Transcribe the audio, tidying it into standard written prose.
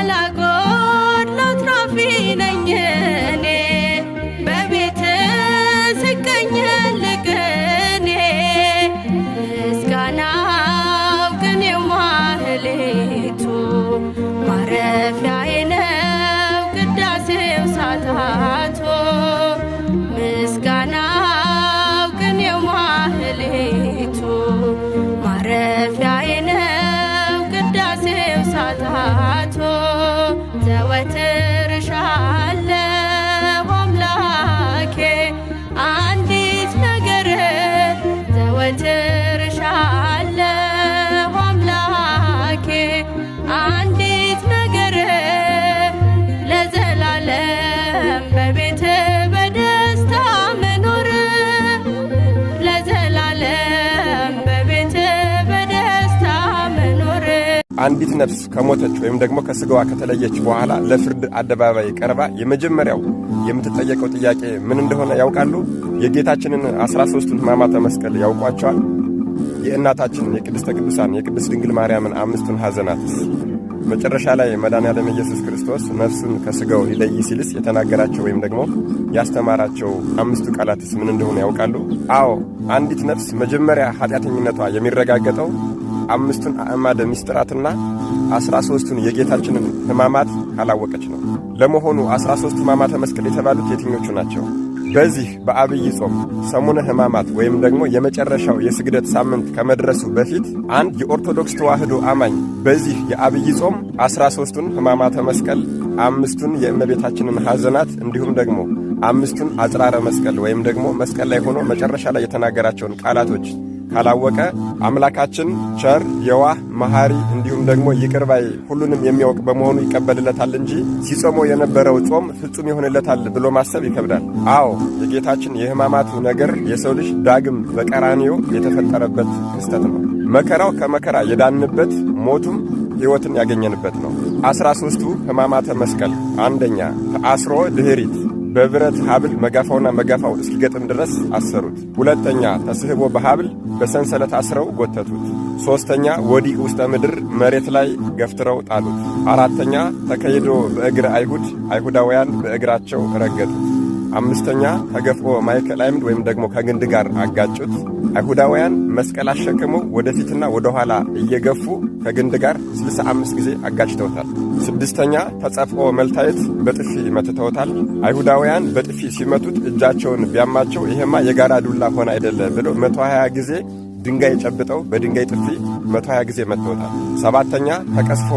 የማላጎድል አትራፊ ነኝ እኔ በቤት ስገኝልህ ቅኔ ምስጋናው ቅኔው ማህሌቱ ማረፊያዬ ነው ቅዳሴው ሰዓታቱ ምስጋናው ቅኔው ማህሌቱ ማረፊያዬ ነው ቅዳሴው ሰዓታቱ ዘወትር እሻለሁ አምላኬ አንዲት ነገር ዘወትር እሻለሁ አምላኬ አንዲት ነገር ለዘላለም በቤት በደስታ መኖር ለዘላለም በቤት በደስታ መኖር። አንዲት ነፍስ ከሞተች ወይም ደግሞ ከስጋዋ ከተለየች በኋላ ለፍርድ አደባባይ ቀርባ የመጀመሪያው የምትጠየቀው ጥያቄ ምን እንደሆነ ያውቃሉ? የጌታችንን 13ቱን ሕማማተ መስቀል ያውቋቸዋል? የእናታችንን የቅድስተ ቅዱሳን የቅድስት ድንግል ማርያምን አምስቱን ሐዘናትስ? መጨረሻ ላይ መድኃኔዓለም ኢየሱስ ክርስቶስ ነፍሱን ከስጋው ሊለይ ሲልስ የተናገራቸው ወይም ደግሞ ያስተማራቸው አምስቱ ቃላትስ ምን እንደሆነ ያውቃሉ? አዎ፣ አንዲት ነፍስ መጀመሪያ ኃጢአተኝነቷ የሚረጋገጠው አምስቱን አዕማደ ምስጢራትና 13ቱን የጌታችንን ሕማማት ካላወቀች ነው። ለመሆኑ 13ቱ ሕማማተ መስቀል የተባሉት የትኞቹ ናቸው? በዚህ በአብይ ጾም ሰሙነ ሕማማት ወይም ደግሞ የመጨረሻው የስግደት ሳምንት ከመድረሱ በፊት አንድ የኦርቶዶክስ ተዋሕዶ አማኝ በዚህ የአብይ ጾም 13ቱን ሕማማተ መስቀል፣ አምስቱን የእመቤታችንን ሐዘናት እንዲሁም ደግሞ አምስቱን አጽራረ መስቀል ወይም ደግሞ መስቀል ላይ ሆኖ መጨረሻ ላይ የተናገራቸውን ቃላቶች ካላወቀ አምላካችን ቸር፣ የዋህ፣ መሐሪ እንዲሁም ደግሞ ይቅር ባይ፣ ሁሉንም የሚያውቅ በመሆኑ ይቀበልለታል እንጂ ሲጾመው የነበረው ጾም ፍጹም ይሆንለታል ብሎ ማሰብ ይከብዳል። አዎ፣ የጌታችን የሕማማቱ ነገር የሰው ልጅ ዳግም በቀራንዮ የተፈጠረበት ክስተት ነው። መከራው ከመከራ የዳንበት፣ ሞቱም ሕይወትን ያገኘንበት ነው። 13ቱ ሕማማተ መስቀል፦ አንደኛ፣ ተአስሮ ድኅሪት፣ በብረት ሐብል መጋፋውና መጋፋው እስኪገጥም ድረስ አሰሩት። ሁለተኛ፣ ተስህቦ በሐብል፣ በሰንሰለት አስረው ጎተቱት። ሦስተኛ፣ ወዲቅ ውስተ ምድር፣ መሬት ላይ ገፍትረው ጣሉት። አራተኛ፣ ተከይዶ በእግረ አይሁድ፣ አይሁዳውያን በእግራቸው ረገጡት። አምስተኛ፣ ተገፍኦ ማእከለ ዓምድ ወይም ደግሞ ከግንድ ጋር አጋጩት። አይሁዳውያን መስቀል አሸክመው ወደፊትና ወደኋላ እየገፉ ከግንድ ጋር 65 ጊዜ አጋጭተውታል። ስድስተኛ፣ ተጸፍኦ መልታየት፣ በጥፊ መትተውታል። አይሁዳውያን በጥፊ ሲመቱት እጃቸውን ቢያማቸው ይሄማ የጋራ ዱላ ሆነ አይደለ ብለው 120 ጊዜ ድንጋይ ጨብጠው በድንጋይ ጥፊ 120 ጊዜ መትተውታል። ሰባተኛ፣ ተቀስፎ